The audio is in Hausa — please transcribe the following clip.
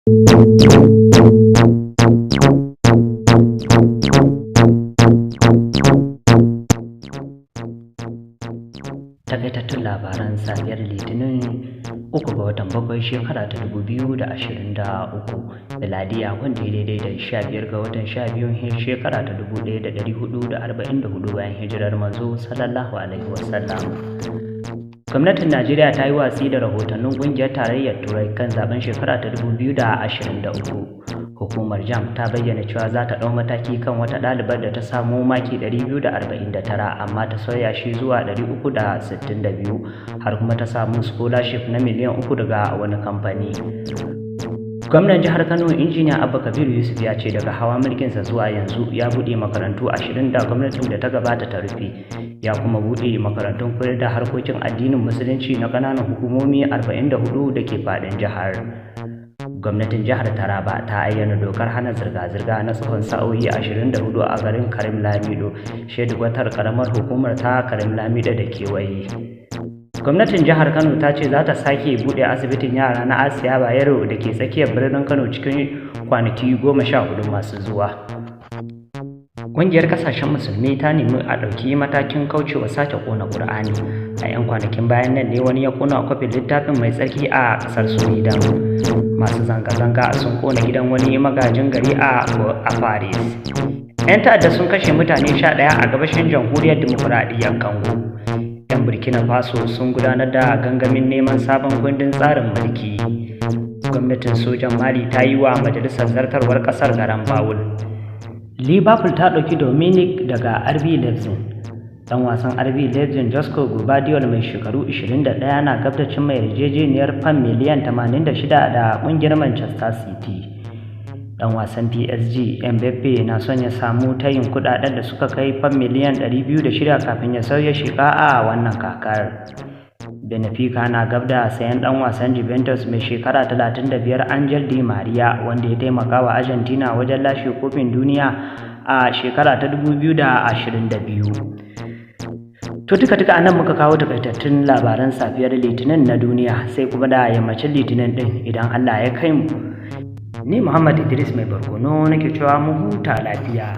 Takaitattun labaran safiyar Litinin 3 ga watan 7, shekara ta 2023 miladiya, wanda ya daidai da 15 ga watan 12, shekara ta 1444 bayan hijirar Manzo Sallallahu Alaihi Wasallam. Gwamnatin Najeriya ta yi watsi da rahotannin Ƙungiyar Tarayyar Turai kan zaben shekara ta 2023. Hukumar JAMB ta bayyana cewa za ta ɗau mataki kan wata ɗalibar da ta samu maki 249 amma ta sauya shi zuwa 362, har kuma ta samu scholarship na miliyan 3 daga wani kamfani. Gwamnan jihar Kano, Injiniya Abba Kabir Yusuf, ya ce daga hawa mulkinsa zuwa yanzu ya buɗe makarantu 20 da gwamnatin da ta gabata ta rufe. Ya kuma buɗe makarantun koyar da harkokin addinin Musulunci na ƙananan hukumomi 44 da ke faɗin jihar. Gwamnatin jihar Taraba ta ayyana dokar hana zirga-zirga na tsawon sa'o'i 24 a garin Karim Lamido, shedikwatar karamar hukumar ta Karim Lamido da kewaye. Gwamnatin jihar Kano ta ce za ta sake buɗe asibitin yara na Asiya Bayero da ke tsakiyar birnin Kano cikin kwanaki 14 masu zuwa. Ƙungiyar Ƙasashen Musulmi ta nemi a ɗauki matakin kaucewa sake ƙona Ƙur'ani. A 'yan kwanakin bayan nan ne wani ya ƙona kwafin littafin mai tsarki a ƙasar Sweden. Masu zanga-zanga sun ƙona gidan wani magajin gari a Paris. 'Yan ta'adda sun kashe mutane 11 a gabashin Jamhuriyar Dimokuraɗiyyar Congo. 'Yan Burkina Faso sun gudanar da gangamin neman sabon kundin tsarin mulki. Gwamnatin sojan Mali ta yi wa majalisar zartarwar ƙasar garan bawul. Liverpool ta ɗauki Dominic daga RB Leipzig. Ɗan wasan RB Leipzig Josko Gvardiol mai shekaru 21 na gab da cimma yarjejeniyar fam miliyan 86 da ƙungiyar Manchester City. Ɗan wasan PSG Mbappe na son ya samu tayin kuɗaɗen da suka kai fam miliyan 206 kafin ya sauya sheka a wannan kakar. Benfica na gab da sayan ɗan wasan Juventus mai shekara 35 Angel Di Maria, wanda ya taimaka wa Argentina wajen lashe kofin duniya a shekara ta 2022. To, duka duka anan muka kawo takaitattun labaran safiyar Litinin na duniya, sai kuma da yammacin Litinin din idan Allah ya kai mu. Ni Muhammad Idris Mai Barkono nake cewa mu huta lafiya.